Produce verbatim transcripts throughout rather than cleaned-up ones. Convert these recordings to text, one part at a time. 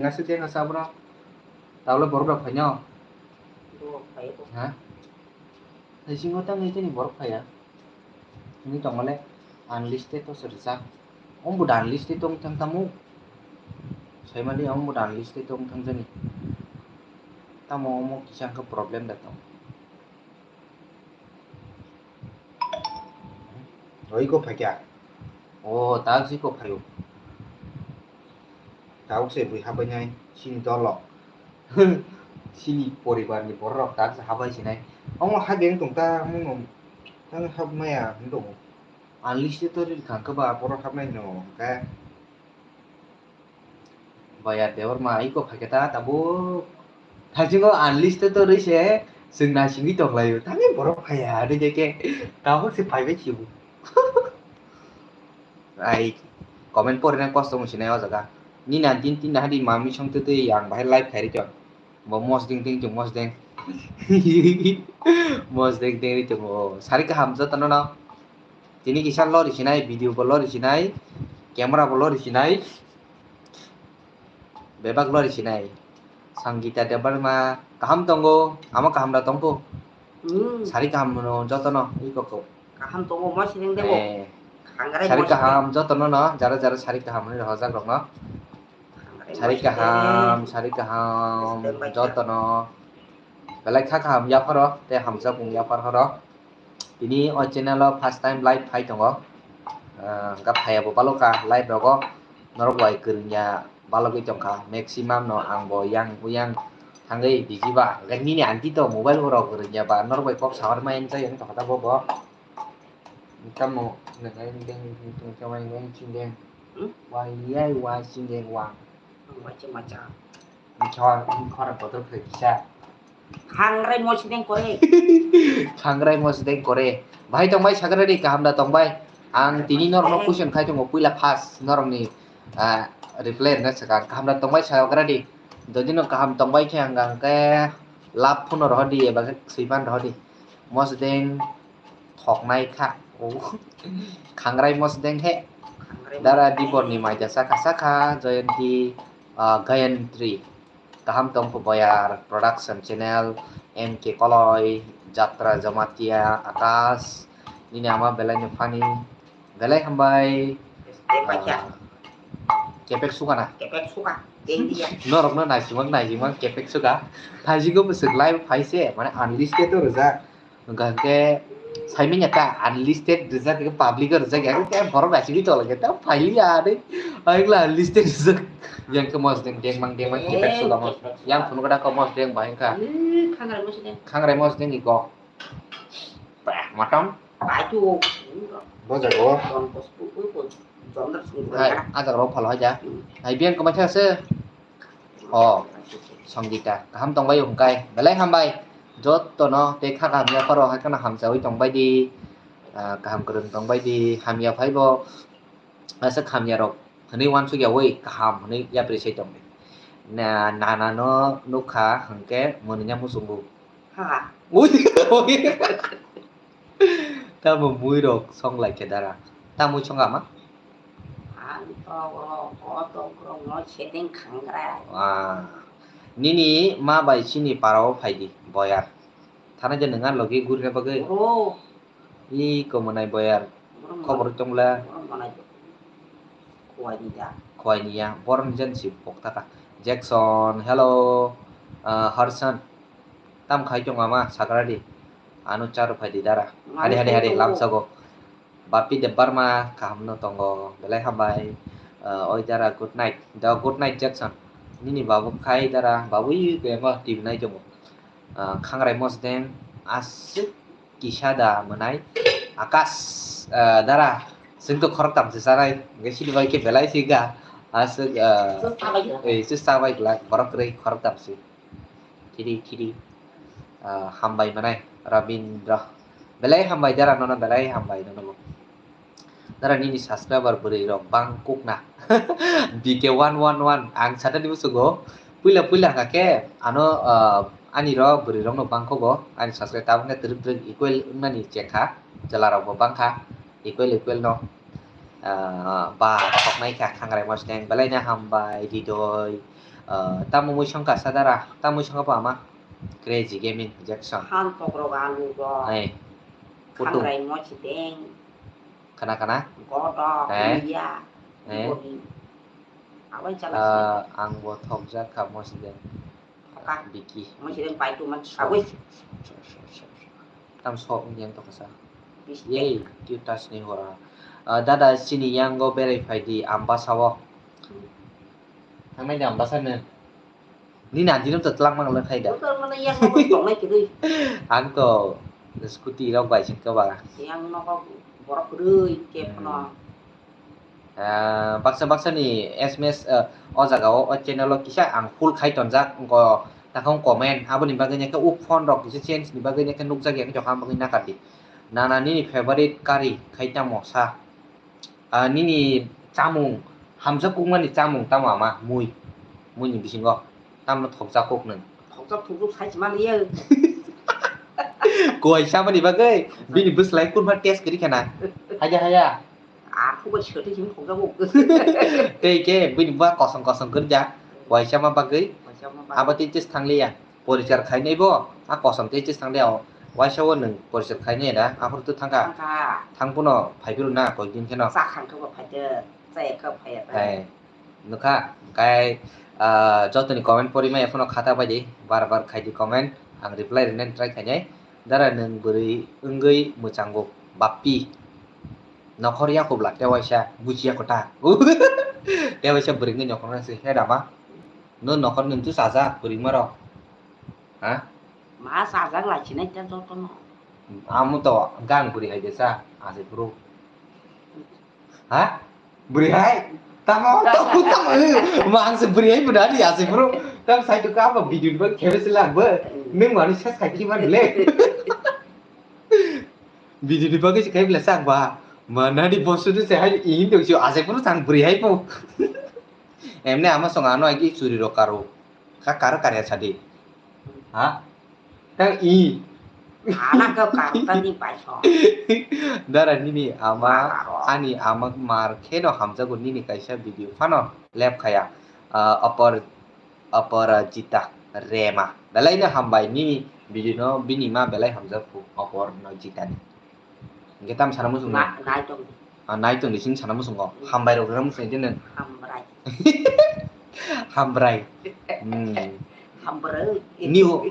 Tenga se tenga sa bro. Tawle borok rok phaino. Borok phai to. Ha? Taisingo tang nai tini borok phaya. Ini tongmale unlisted to se rijak. Ombo da unlisted tong thang tamo. Saimali ombo da unlisted tong thang jani. Tamo omo kisa khe problem da tong. Oi ko phakya. O, ta si ko phayo. Tabuk se bui habai nai, sini dolo. Sini poribar ni borok rok tak se habai sinai. Omo hageng tong ta, omo tang hab maya hwn tongo. Unlisted to ril khang khe ba borok habnai no, hwnkhe. Baya Debbarma iko phaikhe ta tabuk. Thaisingo unlisted to rwi se chwng naisingwi tonglaio. Thangwi borok phaiya, hwnwi khe tabuk se phaibai sibo. Ai, comment porina kosto wngsinai o jaga. Nini aunty tin hadi mami song twi twi ang bahai live khairi chwng. Bo mosdeng deng chwng mosdeng. Mosdeng deng ri chwng o. Sari kaham jotono no. Tini kisa lori sinai, video bo lori sinai, camera bo lori sinai. Bebak lori sinai. Sangita Debbarma kaham tongo, ama kaham da tongkho. Hmm. Sari kaham no jotono, iko ko. Kaham tongo, mo sining debo. Eh. Khangrai Sari mo sining. Kaham jotono no, jara jara sari kaham ni hojak rok no. Khangrai mo Sari sining. Kaham, sari kaham, Step by step. Jotono. Belai kha kaham yapharo, te hamsa bung yaphar horo. Tini o channel o first time live phai tongo. Ah, hwnkha phaiya bo baloka live rogo. Norok bai kwrwngya balogwi tongkha. Maximum no ang bo yang uyang thangwi busy ba. Hwnkhe nini aunty to mobile bo rok kwrwngya ba. Norok bai kok sahor ma yang chai yang tongkha bo bo. Tamo nang deng deng deng deng deng deng deng. Hmm? Wa yai wa sing deng wa. Wa che macha. Khora, khora bodol khe kisa. Khangrai mosideng kore. Khangrai mosideng kore. Bahai tongbai sagradi kaham da tongbai. Ang tini norokno question khai tongo puila first norokni, ah, reply rwna swkang. Kaham da tongbai sagradi. Jodi no kaham tongbai khe ang hwnkhe love phone rohordi eba khe swipan rohordi. Mosideng thoknai kha. Oh. Khangrai mosideng he. Khangrai Dara mosideng. Diborni maida sakha sakha Jayanti, ah, Gayantri. Kaham tongkho Boyar Production Channel, M K Koloi, Jatra Jamatia, Akash, nini ama belai no funny, belai hambai. Tei paikha. Ah, kepek suka na? Kepek suka, tei dia. Norok no naisingwak naisingwak kepek suka. Thaisingko bwswk live phaise, mane unlisted o rijak. Hwnkha hwnkhe saimanya ta unlisted rijak, public o rijak, ya khe borok naisingwi tongla khe ta phailiya ani. Ayukla unlisted rijak. Yang khe mosdeng dengmang dengmang kepek suka mo. Yang phunukha da kok mosdeng bahai kha. Eh, khangrai mosdeng. Khangrai mosdeng iko. Bah, matam. Baju. Bojago. Hai, ajak rok phalo haja. Hai, biang kemai kha se. O, Songita, kaham tongbai hwnkhe? Belai hambai. Jotono tei kha kaham yapharo hai kheno hamjawi tongbai di. Ah, kaham kwrwng tongbai di. Hamya phaibo aswk hamya rok hwnwi uansukya wi kaham hwnwi yapri se tongdi. Na, nana no nukha hwnkhe mwnwina muchungo. Ha. Ui, ui. Tamo mui rok song lai khe dara. Tamo song ama? Ang to o, o to borok no setting khangrai. Ah. Nini ma bai chini para o phai di, boyar. Thana je nwnga logi gurina bagwi. Bro. I komonai boyar. Borok khobor tongla. Borok manai. Khowai ni ya. Khowai ni ya. Borok ni jan si bok taka. Jackson, hello. Ah, Harsan. Tam khai tong ama sakradi. Ano charu phai di dara. Hari, hari, hari, lamsago. Bapi Debbarma kaham no tongo. Belai hambai. Ah, oi dara, good night. Da, good night, Jackson. Nini babu khai dara. Babu i kemo T V nai tongo. Ah, khangrai mosdeng aswk kisa da mwnai. Akash, ah, dara. Sing to khorok tam se sanai. Nge sini bai ke belai sih ga. Aswk, ah, eh, se sabai glak. Borok rei khorok tam se. Kiri, kiri. Ah, hambai manai, Rabindra. Belai hambai dara nono, belai hambai nono bo. Dara nini subscriber bwrwi rok bang kuk na. B K one one one, ang sata ni busugo. Puila, puila haka khe, ano, ah, ani ro bwrwi rok no bang kogo. Ani subscribe tabuk ne twrwk twrwk equal wngnani chekha. Chwla rok bo bang kha. Equal, equal no. Ah, ba, khoknai kha, khangrai mosdeng. Belai no hambai, Ridoi. Ah, tamo mui songkha sadara, tamo songkha bo ama. Crazy Gaming Jackson. Han tokrok alu rok. Ai. Putu. Khangrai mochideng. Khana khana. Godok, eh, iya. Eh. Boni. Awai chala. Ah, ang bo thokjak kha mochideng. Thoka. Biki. Mochideng paitu man. Sure, awai. Sure, sure, sure, sure. Tam sok yang to kasa. Bistek. Yei, cute touch ni hora. Ah, dada sini yango berai phaidi Ambasa o. Hmm. Thangnai de Ambasa no. Nini aunty no to twlang mang le khai da. Butor mano yang nogo tongnai kwrwi. Ang to scooty rok bai sing kha ba. Yang nogo borok kwrwi khe phano. Hmm. Ah, baksa baksa ni S M S, ah, o jaga o, o channel o kisa ang full khai tonjak, wngkha takhung comment, aboni bagwi nai khe o phone rok kisa change ni bagwi nai khe nukjak ya khe jokha bagwi nakar di. Nana nini favorite kari khai tamo sa? Ah, nini chamung, hamjak kukmani chamung tamo ama? Mui. Muini bisingo. Tamno thokjak kuk nwng? Thokjak thukjak sai se maliya. Kuai samani bagwi, bini bwslai kurma test kwrwi khana. Haya, haya. Ah, khubai swtwi simi thokjak kuk. Tei khe, bini ba kosong kosong kwrwjak. Kuai sama bagwi. Kuai sama bagwi. Abo tei test thangliya. Porichar khainai bo, a kosom tei tei sangle o. Waisa o nwng porichar khainai da, aphuru to thangkha. Thangkha. Thang phano phai phuru na, koi din kheno. Cha khang khe bo phai de, cha ya khe phai ya da. Hai, nukha, kai, ah, jotoni comment pori maya phano khata bai di, bar bar khai di comment, ang reply rwna try khainai. Dara nwng bwrwi wngwi mwchango, bappi. Nokhor yakubla, tei waisa bujiya kota. Tei waisa bwrwi wngwi nokhor nang se, he dama. No nokhor nwng tu sajak bwrwi marok. Ha? Ma sajak lai sinai ta joto no. Amo to gang bwrwi hai de sa, ase bro. Ha? Bwrwi hai? Tamo, tamo, tamo. Ma ang se bwrwi hai bwna di ase bro. Tam sai tu ka ba video ba khebe se lang ba. Nwng mani ses khai ki man le. Video ni bagwi se khai bla sak ba. Ma nadi bosu tu se hai in do si ase bro sang bwrwi hai po. Emne ama song ano agi churi rok karo. Ka karo karya sadi. Ha? Tang i. Ana ka karo tani bai so. Dara nini ama, ani ama mar kheno hamjago nini kaisa video phano lep khaya. Ah, Aparajita Rema. Belai no hambai nini video no bini ma belai hamjak phu Aparajita ni. Hingke tam sana muchung na? Na-, nai tong di. Ah, nai tong di, sini sana muchung ko. Hmm. Hambai rok rwna muchung di nang. Hambai. Hambai. Hmm. Hambai. Ni o,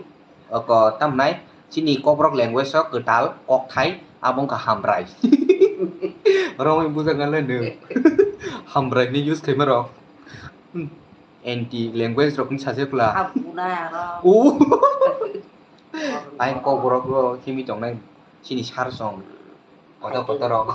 oko tam nai, sini Kokborok language o kwtal, kokthai, abo wngkha hambai. Romwi bujak nang le nung. Hambai ni use khaima rok. Hmm. Anti language rok ni sajakla. Abuna aro. O. Ai Kokborok o himwi tongnai. Chini sar song. Kotor kotor rok.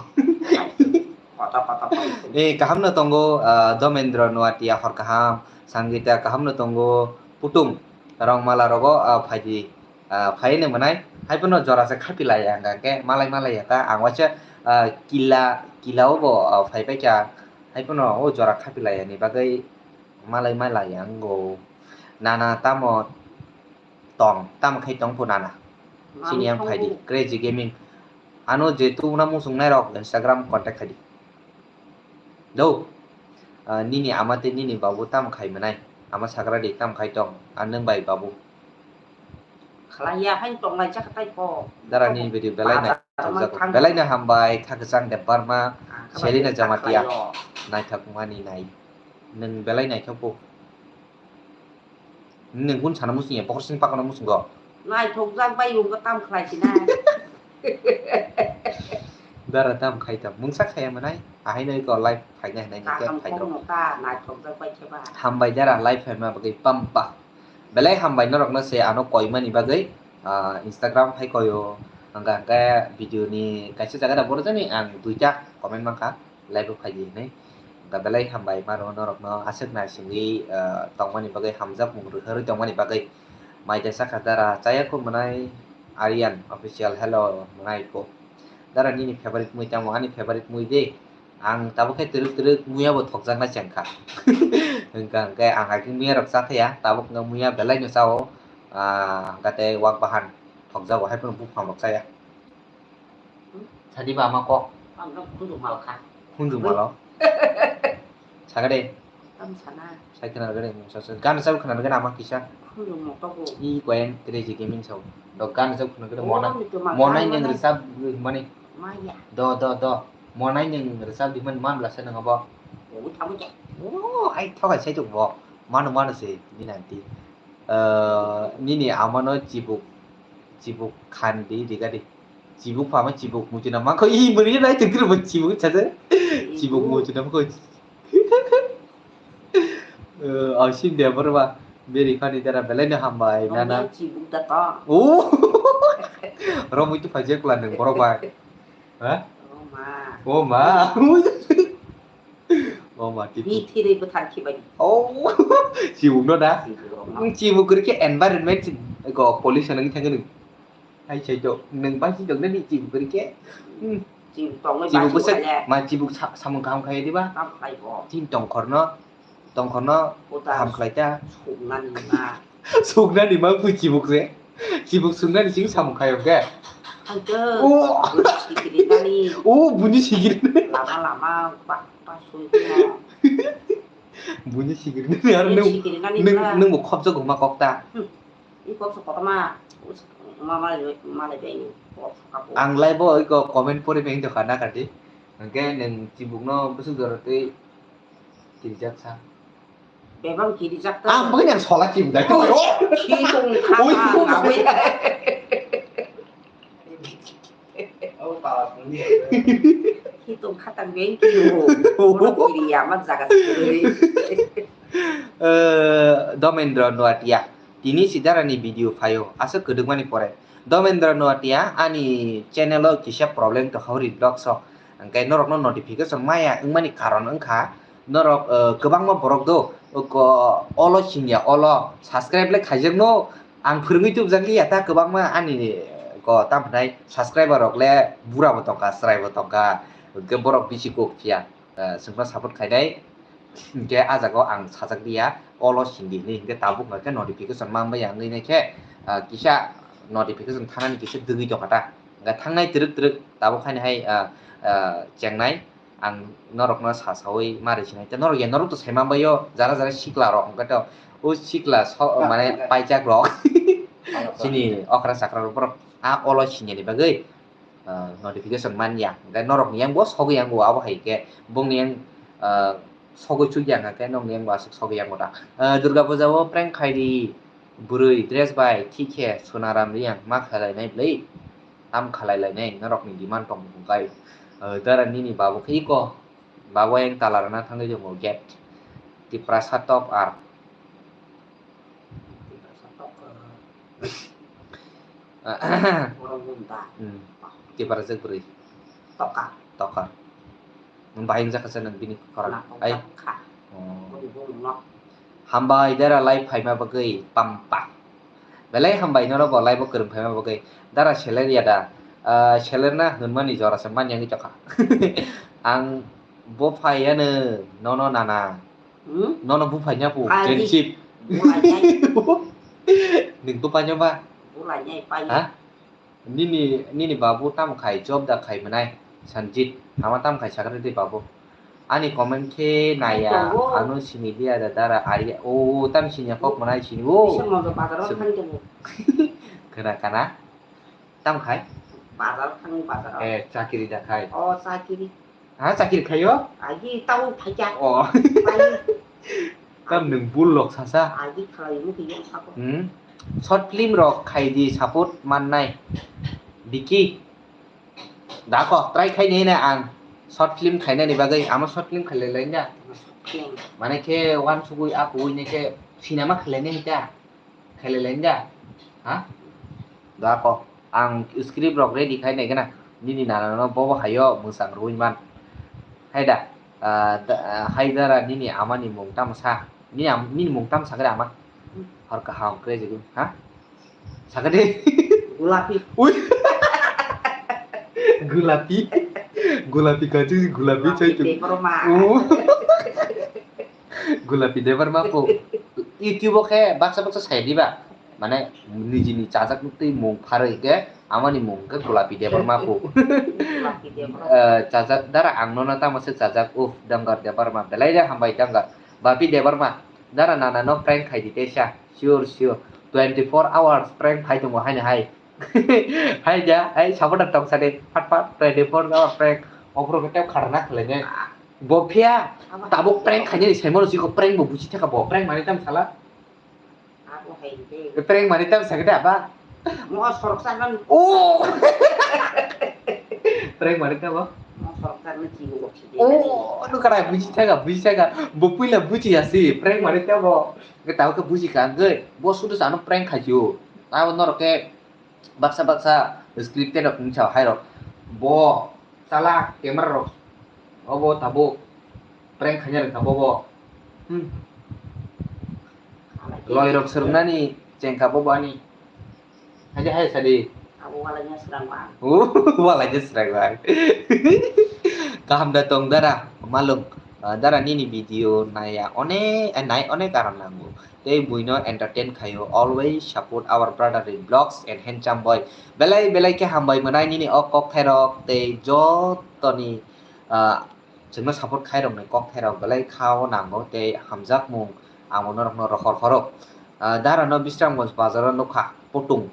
Kotor kotor rok. Eh, kaham no tongo, ah, Domendro Nuatia hor kaham, Sangita kaham no tongo, Putum, Rongmala rogo, ah, phaidi, ah, phaini mwnai, hai phano jora se khapi lai ang khe, malai malai ya ta, ang waisa, ah, kila, kila o bo, ah, phai pai kha, hai phano o jora khapi lai ani bagwi malai malai ang go, nana tamo. Tong, tamo khai tong phu nana. Chini yang phaidi, Crazy Gaming. Ano je tu una muchung nai rok Instagram contact khaidi. Do. Ah, nini ama tei nini babu tamo khai mwnai? Ama sagra di tamo khai tong? Ah, nwng bai babu. Khalaiya hai tong lai jak tai ko. Dara nini video belai nai. Belai na hambai, Khakchang Debbarma, Selina Jamatia. Naithok mani nai. Nwng belai naithok bo. Nwng kun sana muchung ya, bokhor sing pakno muchung go. Naithokjak bai wngkha tam khlai sinai. Dara tam khai tam. Mungsa khaya manai. Ahai noi ko live phaina hinai ni khe phai rok. Naithokjak bai khe ba. Hambai dara live phaima bagwi pampa. Belai hambai norok no se ano koimani bagwi, ah, Instagram phai koyo. Hwnkha hwnkhe video ni kaisa jaga da borok jani ang duita comment mankha. Live o phaidi hinwi. Hwnkha belai hambai maro norokno aswk naisingwi, ah, tongmani bagwi, hamjakmung rwharwi tongmani bagwi. Mai tei sakha dara chaya kho mwnai Aryan official hello mwnai kho. Dara nini favorite mui tamo? Ani favorite mui de. Ang tabuk khe twrwk twrwk muya bo thokjaknai chengkha. Hwnkha hwnkhe ang hai khe muya rok chathaya, tabuk no muya belai no chao. Ah, hwnkha tei wak bahan thokjago hai phano buphang rok chaya. Sadi ba ama kok. Ang no khunju mal kha. Khunju malo. Sagade. Tamo sana. Sai khna rwgani mungsa se. Gan sa khna rwgani ama kisa. Khulum mo tobo. I koyen crazy gaming sao. Do gan sa khna rwgani Oh, mona. Ni to ma Mona gan nang mane. Rwchap mani. Maya. Do, do, do. Mona nang rwchap di man, man bla se nang abo. Oh, tamo ja. Oh, ai thokai sai tok bo. Mano, mano se, ni nanti. Eh, nini amano chibuk, chibuk khan di, di gadi. Chibuk phama chibuk muchuna mangkho, i bwrwi nai tongtwrwbo chibuk chaja. Chibuk muchuna mangkho. Eh, Ausin de borba, beri khani dara belai no hambai, nana. Chibuk da to. Oh! Romwi tu phajak la nang borok bai. Ha? Oh ma. Oh ma. Oh ma, tipu. Ni thiri bwthar khibai. Oh. Chibuk no da? Chibuk rok no. Chibuk kori ke environment go pollution ang thang nung. Hai sai to, nung ba si dong ni chibuk kori ke. Hmm. Chibuk tong Chibuk bai bwsa, ma chibuk sa-, samung kaham khai di ba? Tam khai bo. Chin tongkhor no, tongkhor no Uta kaham khlai ta. Suknani ma. Suknani ma bu chibuk se. Chibuk suknani sing samung khai ke. Hai to. Oh. Buni sikiri nani. Oh, buni sikiri. Lama lama pa, pa sui ko. Buni sikiri nani ar Buni nung, sikiri nani nung, pura. Nung bo khopjak huma kok ta. Hmm. I kok so kotorma, ma, ma, ma, ma, ma, ma, ma, Ang lai bo iko comment pori meng to khana kati. Hingke nung chibuk no busuk jora tei kirijak sa. Bebang kirijak ta. Ah, bwkha ni ang sola chibuk dai. Oh, si tong kha Oi, ta, oi. Nawi. Hitung khatang beng kilo. Bono kiri ya, ma jaga suri. Eh, Domendra Noatia. Tini si dara ni video phaio. Asa kwdwkmani pore. Domendra Noatia, ani channel o kisa problem to Hauri Vlogs o. Hingke norok no notification maya wngmani karon wngkha. Norok, eh, kwbangma borok do. Ko olo singya, olo subscribe le khaijak no. Ang phwrwngwi tubjak liya ta kwbangma ani, eh, ko tamo phnai subscriber rok le bura bo tongkha, chwrai bo tongkha, hwnkhe borok bisi kok phiya, eh, chwngno support khainai. Hwnkhe ah jagao ang sajak liya, olo sindi hinwi hwnkhe tabuk hwnkhe notification ma wngya wngwi naikhe, ah, kisa notification thanani kisa dwgwi tongkha ta. Hwnkhe thangnai twrwk twrwk tabuk haino hai, ah, ah, chengnai. Ang norokno sa saui ma rwsinai. Tei norok ya norok to sai manbaio, jara jara sikla rok hwnkhe to o sikla so-, mane paijak rok. Chini okra chakra rok borok a olo siniani bagwi, ah, notification man ya. Hwnkhe norokni yang bo sogwi yang bo abo hai khe bongni yang, ah, sogwi chuk ya hwnkhe nokni yang bo aswk sogwi yang bo ta. Ah, Durga Puja o prank khai di. Bwrwi dress bai thik khe Sonaram Reang ma khlai lainai bwlwi? Tam khlai lainai norokni demand tong hwnkhe. Eh, dara nini babu khe iko. Babu ayang tala rwna thangwi tongo gate. Tiprasa top ar. Tiprasa top, eh, borok bumta. Hmm. Tiprasa bwrwi. Toka. Toka. Nwng bahai wngjakha se nwng bini khorang. Ai. Oh. Hambai dara lai phaima bagwi pampa. Belai hambai norok bo lai bo kwrwng phaima bagwi. Dara seler ya da? Ah, seler na hwnmani jora se manya wngwi tongkha. Ang bo phai ya no, nono nana. Hmm? Nono bo phai nya po, friendship. Nwng bo phai nya ba? Ha? Nini, nini babu tamo khai, job da khai mwnai? Sanjit, ama tamo khai sakha de babu. Ani comment khe naiya, ano sini dia da dara ari, o, tam sini kok mwnai sini, o. Khna kana? Tam khai? Bazar thang bazar. Eh, chakiri da khai. O, chakiri. Ha, chakiri khaio? Agi tau phaikya. Oh. Pai. Tam nwng bul lok sasa. Agi khalai mu kiyang sako. Hmm. Short film rok khai di support mannai. Vicky. Dako try khai ni na ang. Short film khainani bagwi amo short film khailai lai da. Short film. Mane khe wan sugui a kuwi ne khe cinema khailai ne ta. Khailai lai da? Ha? Da ko. Ang script rok ready khai nai gana. Nini nana no bobo hayo mwsang rwui man. Hai da? Ah, da, ah, hai dara nini ama ni mung tamo sa? Nini am-, nini mung tamo sakha de ama? Hor kaham kre jigu. Ha? Sakha de? Gulapi. Ui. Gulapi. Gulapi kachu gulapi chai tu. Gulapi Debbarma. Oh. Gulapi Debbarma po. YouTube o khe baksa baksa sai diba. Mane nijini chajak twi mung pharwi khe amani mung khe Gulapi Debbarma po. Gulapi Debbarma. Eh, chajak dara ang nono tamo se chajak, uff, Dangar Debbarma belai de hambai Dangar. Bapi Debbarma, dara nana no prank khai di teisa. Sure, sure. Twenty four hours prank khai tongo haino hai. Hai ja, hai sabota tong sade, phat phat twenty four hours prank. Ophro ke tep kharna khlai ne. Bo phiya, abo tabuk prank khainani saimano siko prank bo buji thaka bo. Prank mani tam sala? Abo hai de. Prank mani tam sakde aba? Mo sorok sagan. Oh! Prank mani tam bo? Mo sorok sagan chibu boksi de. Oh, no kara buji thaka, buji thaka. Bo puila buji asi, prank mani tam bo. Ke tabuk ke buji ka, ge. Bo sudu sano prank khajo. Abo norok ke baksa baksa scripted rok wngsa hai rok. Bo chala camera rok. Obo tabuk prank khaina rwkha bobo. Hmm. Loi rok swrwngnani chengkha bobo ani. Hai de hai sadi. Abo walai nya srang ba. Oh, walai nya srang ba. Kaham da tong dara malung. Ah, dara nini video naya onek, eh, nai onek aram nango. Tei buino entertain khaio. Always support our brotherly vlogs and handsome boy. Belai belai khe hambai mwnai nini o kok thairok tei jotoni, ah, chwngno support khairokni kok thairok belai khao nango tei hamjakmung amo norokno rohor horo. Ah, dara no Bisramganj bazaro nukha putung.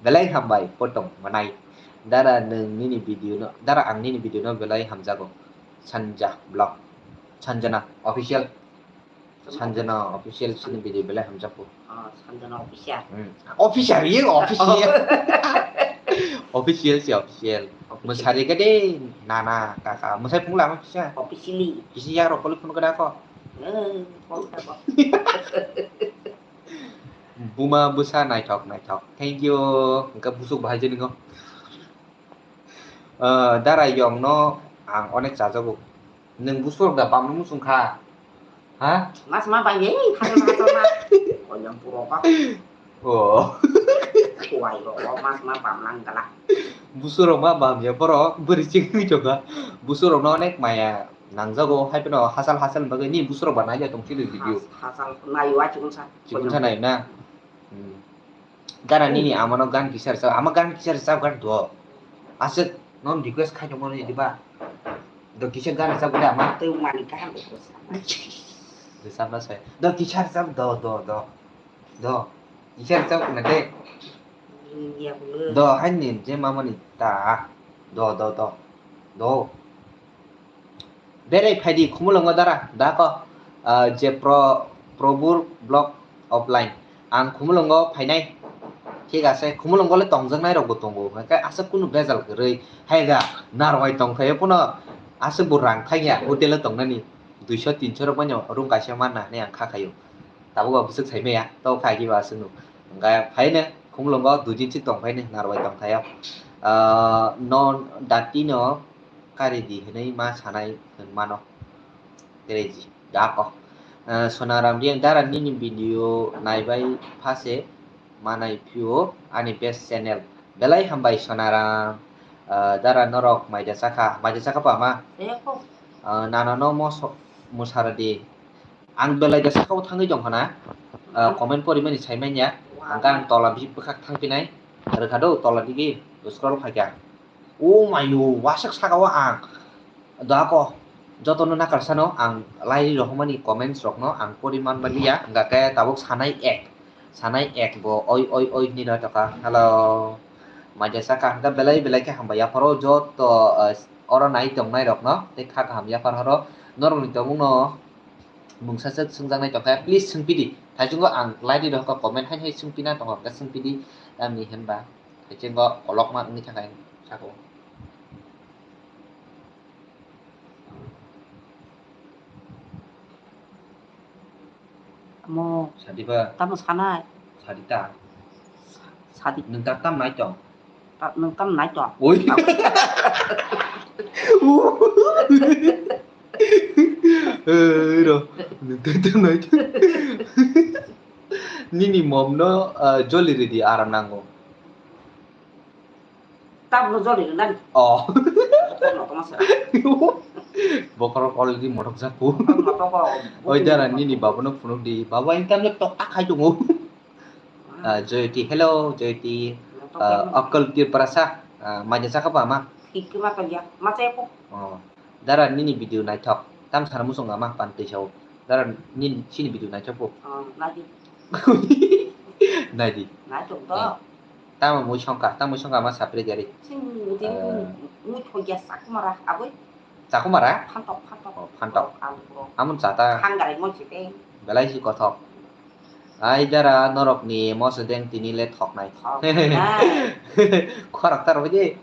Belai hambai putung mwnai. Dara nwng nini video no, dara ang nini video no belai hamjago. Sanja vlog. Sanjana official. Sanjana official sini video belai hamjakgo. Ah, Sanjana official. Hmm. Official, ye official. Official si official. Official. Mwsari gede nana kaka. Mwsai phung lama kisa. Officially. Kisi ya rokoli phun kada ko. Eh, phone kada ko. Buma bwsa naithok naithok. Thank you. Engka busuk bahai jani go. Ah, dara yong no ang onek chajago. Nwng busurok da bamno muchung kha? Ha? Mas ma bai ei, khajol khajol ma. Koyang puro ka. Oh. Kuai ro, mas ma bam lang gala. Busurok ma bam ya borok, bwrwi chikwi choka. Busurok no onek maya nangjago, hai phano hasal hasal bagwi ni busurok ba nai ya tong chini video. Has-, hasal nai wa chikon sa. Chikon sa nai na. Hmm. Dara nini amano gan kisa rwchap, ama gan kisa rwchap gan do. Aswk non request khai tongmani diba? Do kisa gan rwchap gani ama. Tei mani kaham request. Rwchapna sai. Do kisa rwchap do, do, do. Do. Kisa rwchap na de. India bulu. Do haini je mamani ta. Do, do, do. Do. Berai phaidi Khumulwngo dara, da ko, ah, je pro-, Probur block offline. Ang Khumulwngo phainai. Thik ase, Khumulwngo le tongjaknai rokbo tongo. Hwnkhe aswk kunu bejal kwrwi. Haiga, narwai tongkhaio phano aswk bo rang thangya hotel o tongnani. Duiso tinso rok manya room kaisa manna hinwi ang kha khaio. Tabuk bo bwswk saimaya, to khai kiba aswkno. Hwnkhe phaino Khumulwngo dui din sik tong phaino narwai tongkhaio. Ah, non datino kari di hinwi ma sanai hwn mano. Crazy. Dako. Ah, Sonaram Riang dara nini video naibai phase manai phio ani best channel. Belai hambai Sonaram. Ah, dara norok maida chakha, maida chakha pa ma? Eko. Ah, nana no mo so-, musara di. Ang belai da sakao thangwi tong khana. Ah, comment porimani saimanya. Ang ang tola bi bwkhak thangpinai. Rwkha do tola digi scroll khaikha. O mayo, waswk sakao ang. Dako, jotono nakarsano ang lai rohormani comments rokno ang pori manbaliya, hwnkha khe tabuk sanai ek, sanai ek bo oi oi oi hinwi rw tongkha. Hello. Maja saka hwnkha belai belai khe hambai yapharo joto, eh, oro nai tongnai rokno tei kha kaham yaphar horo norokni tongmungno mungsa swk swngjaknai tongkha, please swngpidi. Thaichungo ang lai di rohorkha comment hai hai swngpina tongkha hwnkha swngpidi tamni hinba. Haichenggo kolokma wngwi thangkha saka o. Amo. Sadi ba. Tamo sanai. Sadi ta. Sadi. Nwng ta tam nai tong. Ta, nwng tam nai tong. Oi. Oi ro. Nwng ta tam nai tong. Nini mom no, ah, joli ridi aram nango. Tabukno joli rwnani. Oh. Bokorok tongma se. Bokorok already motok jaku. Motok o. Oi dara nini babuno phunuk di. Babu ang tamle tok ta khai tongo. Ah, Joyoti, hello Joyoti. Motok ah, ya. Akal Tirprasa. Ah, maja saka ba ma? Ikki ma tong ya. Ma se ko. Oh. Dara nini video naithok. Tam sana muchung ama pan twi sao. Dara nini chini video nai chapo. Oh, nai di. Nai di. Nai tok do. Eh. Tamo mui songka, tamo mui songka ama sapre gari. Sing mui di mui thok ya sak mara aboi. Chakumara? Phantok, phantok. Oh, phantok. Alu bro. Amon chata. Hanggarai mo chite. Belai si kothok. Ai dara norok ni mosodeng tini le thoknai. Thoknai. Khorok tar bidi.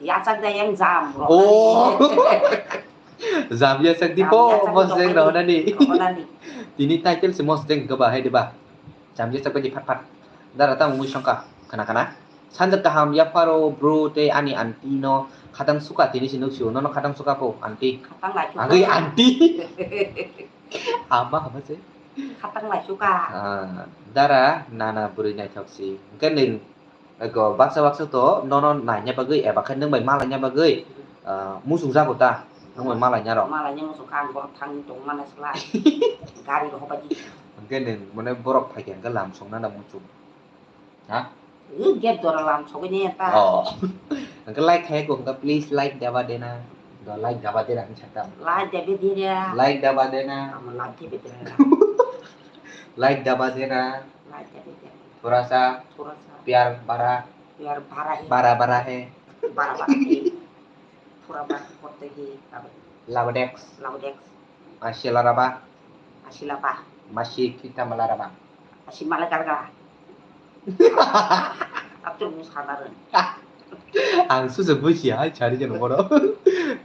Yachak da yang jam bro. Oh. Jam yachak di po mosodeng rohonani. Rohonani. Tini title si mosodeng goba hai diba. Jam yachak bidi phat phat. Dara tamo mui songka. Khana khana. Sanjak kaham yapharo bro tei ani aunty no khatang suka tini si nuksio nono khatang suka po aunty. Khatang lai suka. Agoi aunty. Hama hama se. Khatang lai suka. Ah, dara nana bwrwi naithok si. Hwnkhe nwng ego baksa baksa to nono naina bagwi eba khe nwng bai malaina bagwi, ah, muchung jago ta? Nwng bai malaina rok. Malaina muchung kha ang borok thangwi tong mana slai. Gari rok hobai di. Hwnkhe nwng mane borok phaikha hwnkhe lam song nana muchung. Ha? Gate dora lam sogwi ni ta. Oh. Hwnkhe like khai ko hwnkhe please like daba dena. Do like daba dena hwnkhe sakta. Like daba dena. Like daba dena. Amo like daba dena. Like daba dena. Like daba dena. Thora sa. Thora sa. Pyar bara. Pyar bara hai. Bara bara hai. Bara bara hai. Thora bara korte hai. Labo dex. Labo dex. Asila raba. Asila pa. Masi kita malaraba. Asi malakarga. Atur musadaran. Ang susa buji hai chari jano boro.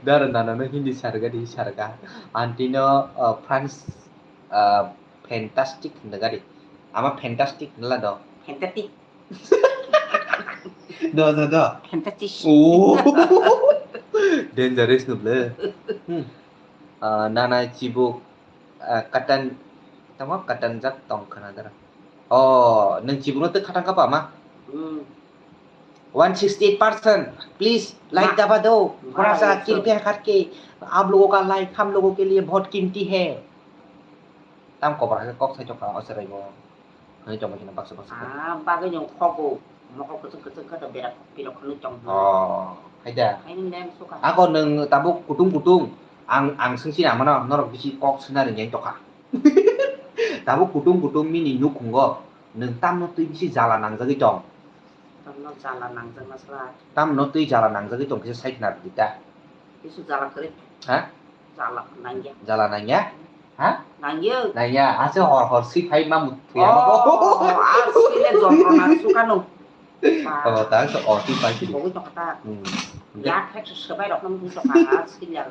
Dara nana no Hindi sarga di sarga. Aunty no, uh, France, uh, fantastic hinda gadi. Ama fantastic nala do. Fantastic. Do do do. Fantastic. Oh. Dangerous no ble. Hmm. Uh, nana chibuk. Ah, katan, tamo katan jak tong khana dara. Oh, nang chibukno tei khatang kapa ma? Hmm. One sixty eight percent. Please, like daba do. थोड़ा सा कृपया करके आप लोगों का लाइक हम लोगों के लिए बहुत कीमती है. Tam kobra ke kok sai chokha o serai bo. Hwnwi tongwi kheno baksa baksa khe. Ah, bagwi nwng khogo. Mokol kwchwng kwchwng khe to berak pirok hwnwi tong. Oh, hai da. Hai nwng nem suka. Ako nwng tabuk kutung kutung. Ang, ang swngchina mano, norok bisi kok swna rwngya tokha. Tabuk kutung kutung nini nukhungo nwng tamno twi bisi jala nangjagwi tong. Tamno jala nangjakna sla. Tamno twi jala nangjagwi tong kisa sai khna rwdi ta. Kisu jala kwrwi. Ha? Jala nangya. Jala nangya? Ha? Nangya. Nangya. Ase hor hor si phai ma muthuya. Oh, ah, sile jontro na sukano. Oh, ta so o si phai si. Bogwi tokha ta. Hmm. Yak phek se sebai rok nang bui tokha, ah, sile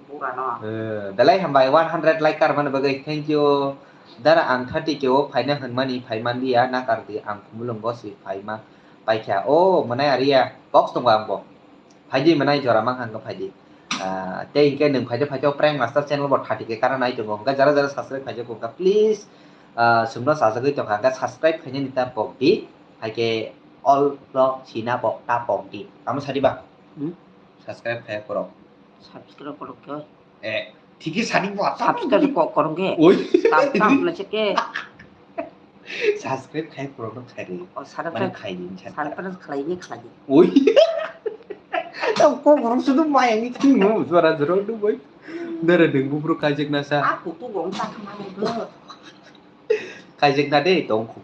bura no. Eh, belai hambai one hundred like kar mani bagwi. Thank you. Dara ang thirty K o phaina hwnmani phai manliya, na kardi ang Khumulwngo si phaima paikha. Oh, mwnai ariya. Box tongo ang bo. Phaidi mwnai jora mang hangkhe phaidi. Ah, tei hinkhe nwng phaidi phaidi o Prank Master channel bo thirty K kara nai tongo. Hwnkhe jara jara subscribe khaijak hwnkha please, ah, chwngno chajagwi tongkha hwnkhe subscribe khainani ta pokdi. Haikhe all vlog sina pok ta pokdi. Amo sadi ba? Hmm? Subscribe khai korok. Subscribe korok khe. Eh, thiki sani bo tam. Subscribe ko korong ke. Oi. Tam tam na che ke. Subscribe khai pura no khai ri. Oh, subscribe. Mane khai din chan. Subscribe khai ni khai din. Oi. Tam ko borok sudu maya ni thing mo jora jora du boy. Dara ding bu bro kaijak na sa. Aku tu gong ta kama ni bro. Kaijak na de tong khu.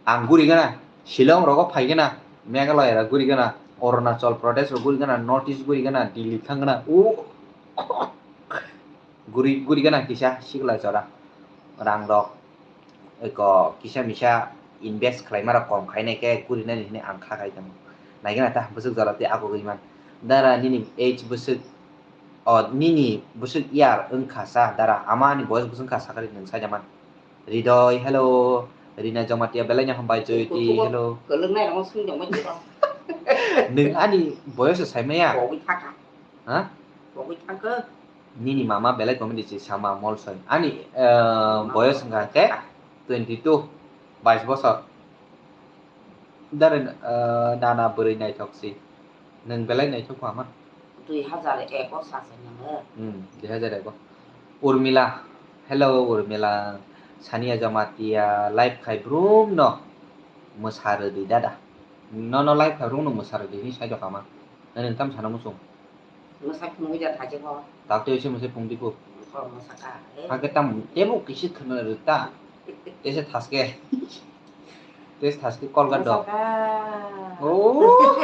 Ang guri gana, Shillong rogo phai gana, Meghalaya rok guri gana, Arunachal Pradesh rok guri gana, North East guri gana, Delhi thang gana. O guri, guri gana kisa sikla jora. Rang rok eko kisa misa invest khlai ma rok kom khai nai khe guri nani hwnwi ang kha khai tongo. Nai gana ta bwswk jora tei ako gwi man. Dara nini age bwswk, o nini bwswk year wng kha sa dara ama ani boyos bwswk wng kha sakali nwng sai jaman. Hridoy, hello. Rina Jamatia, belai no hambai, Joyoti, hello. Kwlwng nai rok swng tongma jora. Nwng ani boyos sai maya? Bogwi thaka. Ha? Bogwi thaka. Nini mama belai comedy se sama molsoi. Ani, eh, boyos wngkha khe twenty two, bais bosor. Dare, eh, nana bwrwi naithok si. Nwng belai naithok phama. Dui hazar eko sacha nangwi. Hmm, dui hazar eko. Urmila, hello Urmila. Sania Jamatia, live khai brum no mwsa rwdi dada. Nono live khai brum no mwsa rwdi hwnwi sai dokama. Nwng tam sana muchung. Mwsa phunukjak thaisiko. Takte oise mwsa phungdi ko. Ko mwsaka, eh. Hakhe tam tebo kisi khna rwta. Tese thaske. Tese thaske kolga do. Mwsaka. Oh.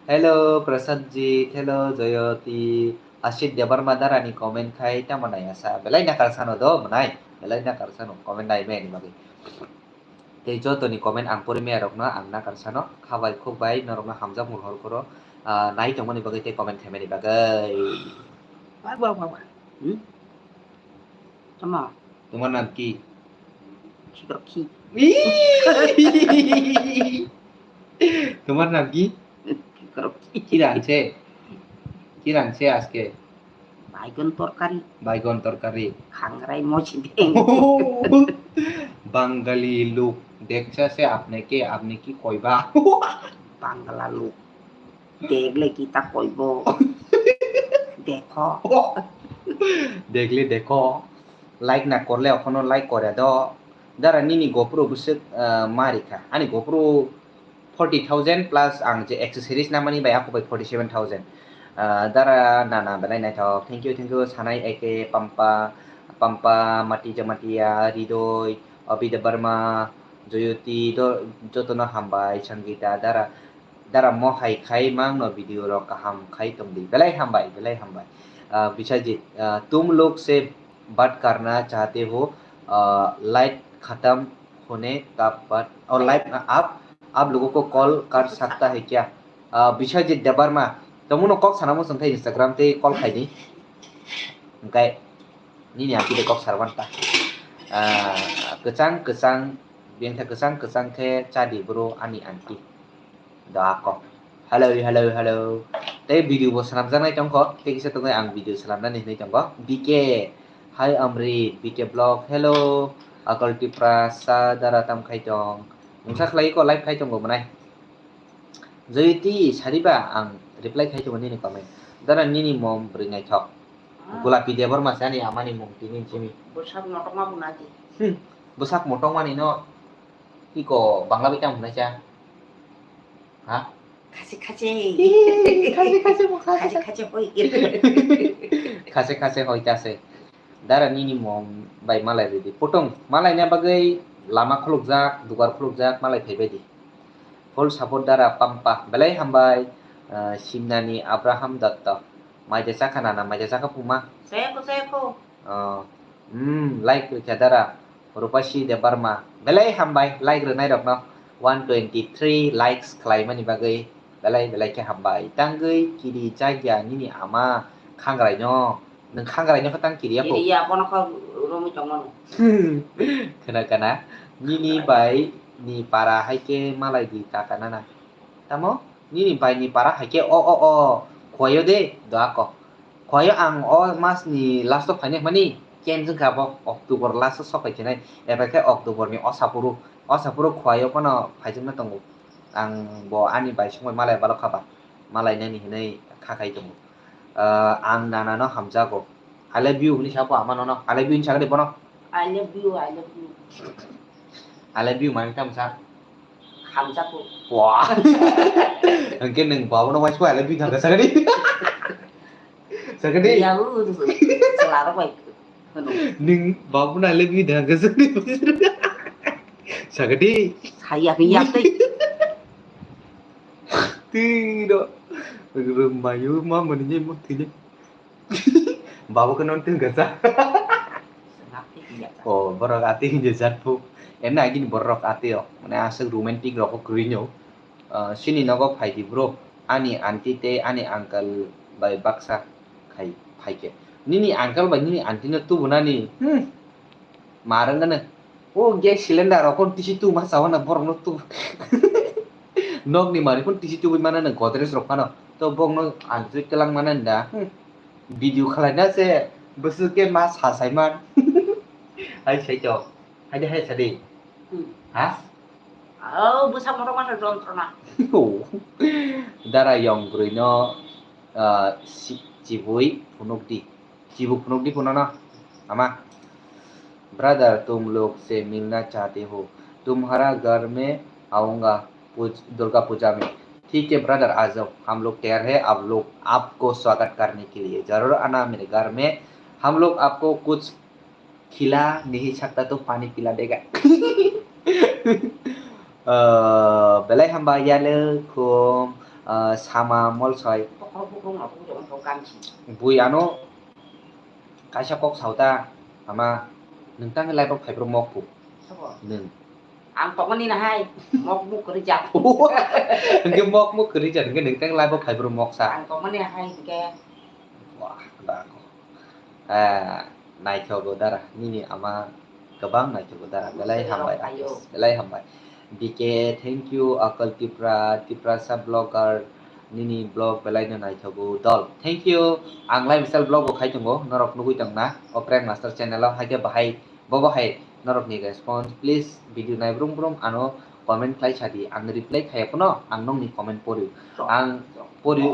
Hello, Prasad ji. Hello, Joyoti. Asit Debbarma dara ni comment khai tamo nai asa. Belai nakar sano do, mwnai. Belai nakar sano comment nai me ni bagwi. Tei joto ni comment ang pori maya rok no ang nakar sano. Khabai khukbai norok no hamjak mung hor koro. Ah, nai tongmani bagwi tei comment khaimani bagwi. Wah, wah, wah, wah. Hmm? Tama. Tomar naam ki? Khikrok khi. Tomar naam ki? Khikrok khi. Ki ranche? Ki ranche aske? Baigon torkari. Baigon torkari. Khangrai mochi beng. Bangali luk deksa se apne ke, apne ki koiba? Bangla luk. Degle kita koibo. Dekho. Degle dekho. Like na korle okhono like kore do. Dara nini GoPro bwswk, ah, ma rikha. Ani GoPro forty thousand plus ang je accessories namani bai ako bai forty seven thousand. Ah, dara nana belai naithok. Thank you, thank you. Sanai eke Pampa, Pampa, Mati Jamatia, Ridoi, Abhi Debbarma, Joyoti, do, jotono hambai, Sangita, dara, dara mo hai khai mangno video rok kaham khai tongdi. Belai hambai, belai hambai. Ah, Biswajit, ah, tum log se बात करना चाहते हो, अ, लाइट खत्म होने का बाद, और लाइट, आप, आप लोगों को कॉल कर सकता है क्या? अ, Biswajit Debbarma, tongmano kok sana muchung khe Instagram tei call khai di. Hwnkhe nini aunty de kok sarwan ta. Ah, kwchang kwchang, bengtha kwchang kwchang khe cha di bro ani aunty. Do ako. Hello, hello, hello. Tei video bo swnamjaknai tongkho. Tei kisa tongwi ang video swnamnani hinwi tongo. B K. Hi Amrit, B K Vlog. Hello. Akal Tiprasa dara tam khai tong. Mungsa khlai ko live khai tongo mwnai. Joyoti sariba ang reply khai tongo nini comment. Dara nini mom bwrwi naithok. Ah. Gulapi Debbarma se ani amani mung tini simi. Bwsak motokma buna di. Hmm. Bwsak motokmani no iko Bangla bai tamo hwnai cha. Ha? Khasi khasi. Ih, khasi khasi bo khasi khasi. Khasi khasi hoi. Khasi khasi hoi ta se. Dara nini mom bai malai ridi. Putung, malai na bagwi lama khulukjak, dugar khulukjak, malai phaibai di. Full support dara Pampa. Belai hambai, ah, Simnani Abraham Dotto. Maida chakha nana, maida chakha puma. Chayakho, chayakho. Oh, hmm, like rikha dara. Rupasi Debbarma. Belai hambai, like rwnai rokno. One twenty three likes khlaimani bagwi. Belai, belai khe hambai. Tangwi kiri chagya nini ama khangrai no. Nwng khangrai no khe tang kiri ya kho. Kiri ya, bono kho romwi tongmano. Khna khna. Nini bai ni para hai khe malai di kaka nana. Tamo? Nini bai ni para hai khe o, o, o, khoyo de, do ako. Khoyo ang o mas ni last o phainai mani, ken jwng kha bo October last o sok phai khe nai. Eba khe October ni o sapuru, o sapuru khoyo phano phaijak na tongo. Ang bo ani bai songwi malai balok kha ba. Malai nani hinwi kha khai tongo. Ah, ang nana no hamjago. I love you hwnwi sa bo ama nono. I love you hwnwi sagadi bono. I love you, I love you. I love you mani tamo sa? Hamjago. Wah. Hwnkhe nwng babono waisa I love you thangkha sagadi. Sagadi. Ya, u, u, u, selarok bai. Nwng babono I love you thangkha sagadi. Sagadi. Saya, ya, tei. Tiro. Rwmayu ma mani mo tini. Babo khe non twi gasa. Ati hinjak. Oh, borok ati hinjak jat phu. Ena agini borok ati o. Mane aswk romantic rok kwrwi no. Ah, sini nogo phai di bro. Ani aunty tei ani uncle bai baksa khai phai khe. Nini uncle bai nini aunty no tubunani. Hmm. Ma rwngano. O gas cylinder rok phano tisi tu ma sawana borok no tu. Nok ni mari phano tisi tubui mana no Godrej rok phano. To bok no anjui kelang mana da. Hmm. Video khalai na se bwswk ke ma sa sai man. Hai sai to. Hai de hai sa de. Hmm. Ha? Oh, bwsa moto masa jontrona. Oh. Dara yong brwi no, ah, si-, chibui phunuk di. Chibuk phunuk di phunana, ama. Brother, तुम लोग से मिलना चाहते हो, तुम्हारा घर में आऊंगा पूज-, दुर्गा पूजा में, ठीक है ब्रदर, आ जाओ, हम लोग तैयार है आप लोग, आपको स्वागत करने के लिए। जरूर आना मेरे घर में, हम लोग आपको कुछ खिला नहीं सकता तो पानी पिला देगा। Belai hamba yale khum, sama molsoi. Bui ano kaisa kok sauta, ama, nung tang lai bok phai bro mok pu. Nung. Ang tongmani na hai, mok muk kwrwi jak. Hwnkhe mok muk kwrwi jak, hwnkhe nung tang lai bok phai bro mok sa. Ang tongmani na hai, hwnkhe. Wah, da ko. Eh, naithogo dara, nini ama kwbang naithogo dara, belai hambai, belai hambai. B K, thank you, Akal Tipra, Tiprasa blogger, nini blog belai no naithogo dol. Thank you, ang lifestyle blog bo khai tongo, norok nugui tong na, o Prank Master channel o, haikhe bahai, bobo hai norok ni response, please video nai brum brum ano comment khlai sadi, ang reply khaiya phano ang nokni comment pori, ang pori,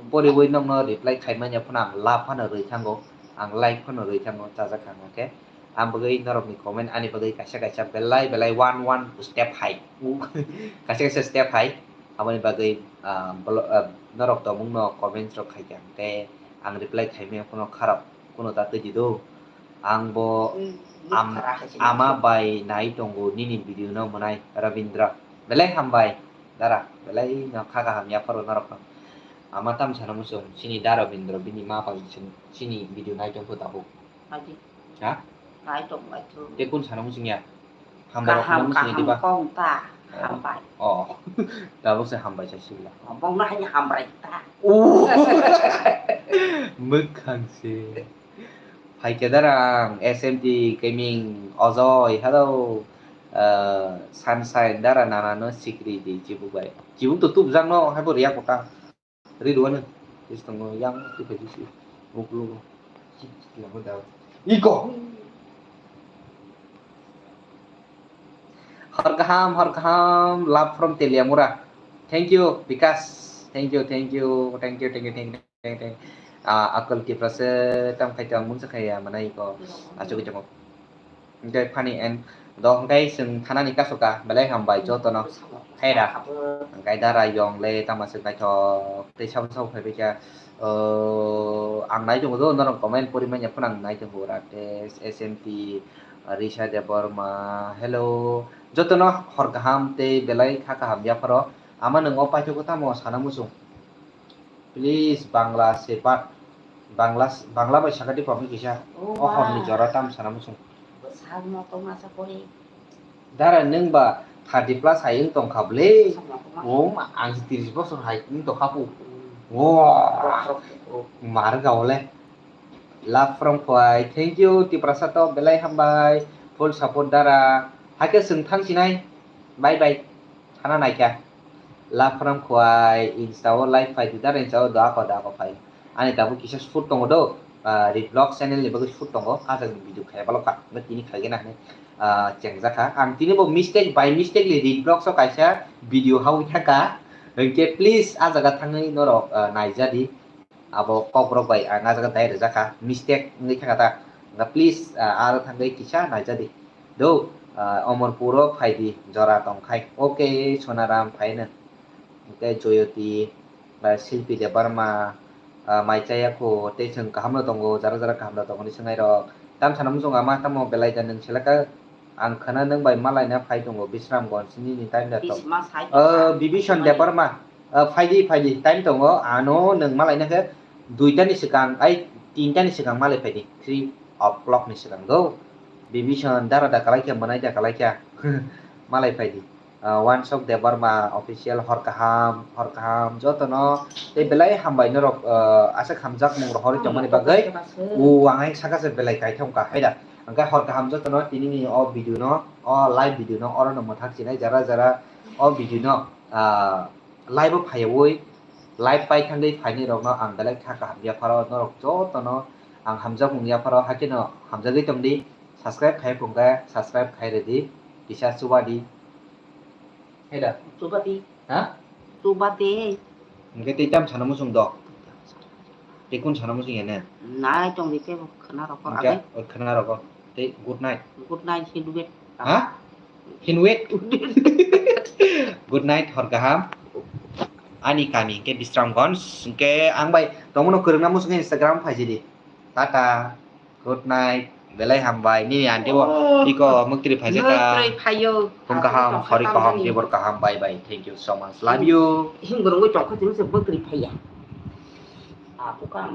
poriwi nokno reply khai manya phano ang love phano rwi thango, ang like phano rwi thango, chajak kha hwnkhe. Ang bagwi norokni comment ani bagwi kaisa kaisa belai belai one one step hai. Kaisa kaisa step hai. Aboni bagwi, ah, bolo-, ah, norok tongmungno comments rok khaikha hwnkhe ang reply khaimaya phano kharap kuno ta twi di do. Ang bo ama bai nai tongo nini video no mwnai Rabindra. Belai hambai dara, belai no kha kaham yapharo norokno. Ama tam sana muchung chini da Rabindra bini ma bai chini video nai tongkho tabuk. Agi. Ha? Nai tong bai tu. Te kun sana muchung ya? Hambai rok kaham, muchung kaham diba? Kong ta. Oh. Hambai. Oh. Tabuk se hambai sa sibla. Bong na hanya hambai ta. Oh. Mwkhang se. Hai ke darang S M T Gaming Ojoi, hello. Eh, Sunshine dara nana no sikri di chibuk bai. Chibuk to tup jang no hai bo riya kota. Ri duan. Is tongo yang tu kaji si. Uklu. Lama daw. Iko. Hor kaham, hor kaham, love from Teliamura. Thank you, Bikas. Thank you, thank you, thank you, thank you, thank you, thank you. Ah, Akal Tiprasa tam khai tong mungsa khai ya mana iko. Achuk jamo. Hingke funny and do hingke chwng thanani kasoka belai hambai jotono khaira. Hingke dara yong le tama se naithok tei sabo sabo phaibai kha. Oh, ang nai tongo do norok comment pori manya phano ang nai tongo Rakesh, S M T, Risha Debbarma, hello. Jotono hor kaham tei belai kha kaham yapharo. Ama nwng o paithago tamo sana muchung. Please, Bangla se ba-, Bangla, Bangla bai sakati pamwi kisa. Oh, o horni jora tam sana muchung. Bwsakno tongma sa pore. Dara nwng ba thirty plus hai wng tongkha bwle. Sama tongma. Oh, ma, ang tris bosor hai wng tongkha pu. Hmm. Wah. Rok, rok, rok. Mar ga ole. Love from Khwai. Thank you, Tiprasa to belai hambai. Full support dara. Hakhe chwng thang sinai. Bye bye. Thana naikha. Love from Khwai, Insta o live phai di, dara Insta o doa ko, doa ko phai. Ani tabuk kisa shoot tongo do, ah, Red Vlog channel ni bagwi shoot tongo, kajak ni video khaya balo kha, tini khaigena hinwi, ah, chengjak kha. Ang tini bo mistake, by mistake ni Red Vlog so kaisa video hawi thaka, hwnkhe please ah jaga thangwi norok, ah, naijadi. Abo kokrok bai ang ah jaga dai rwjak kha, mistake wngwi thaka ta. Please, ah, aro thangwi kisa naijadi. Do, ah, Omorpuro phaidi, jora tongkhai. Okay, Sonaram phaino. Hwnkhe Joyoti, ah, Silpi Debbarma, ah, mai chaya kho, tei chwng kahamno tongo, jara jara kahamno tongo ni swngai rok. Tam sana muchung ama tamo belai da nwng seleka, ang khana nwng bai malaina phai tongo, Bisramganj nini time da tong. Bisma sai. Ah, Bibison Debbarma, ah, phaidi, phaidi, time tongo, ano nwng malaina khe duita ni swkang, ai tinta ni swkang malai phaidi, three o'clock ni swkang do. Bibison dara da kalaikha, mwnai da kalaikha, malai phaidi. Ah, Wansok Debbarma official hor kaham, hor kaham, jotono tei belai hambai norok, ah, aswk hamjak mung rohorwi tongmani bagwi. O ang hai saka se belai kaithok wngkha hai da. Hwnkhe hor kaham jotono tini ni o video no, o live video no oro no mwthang sinai jara jara o video no, ah, live o phaiwi live pai thangwi phaini rokno ang belai kha kaham yapharo norok jotono ang hamjakmung yapharo hakheno hamjagwi tongdi. Subscribe khai phungkha, subscribe khai rwdi, kisa chubadi. Heda? Chubadi. Ha? Chubadi. Hwnkhe tei tam sana muchung do? Tei kun sana muchung ya ne? Nai tongdi tei khwna rokor. Hwnkhe agai? O khwna rokor. Tei good night. Good night, hinwet. Ha? Hinwet. Good night, hor kaham. Ani kami hwnkhe Bisramganj, hwnkhe ang bai tongmano kwrwngna muchungkhe Instagram phaijidi. Tata, good night, belai hambai, nini aunty bo iko mwktwrwi phaijak ka. Mwktwrwi phaio. Phung kaham, sori kaham, kebor kaham, bye bye, thank you so much, love you. Himborongwi tongkha tini se mwktwrwi phaiya. Apo kaham.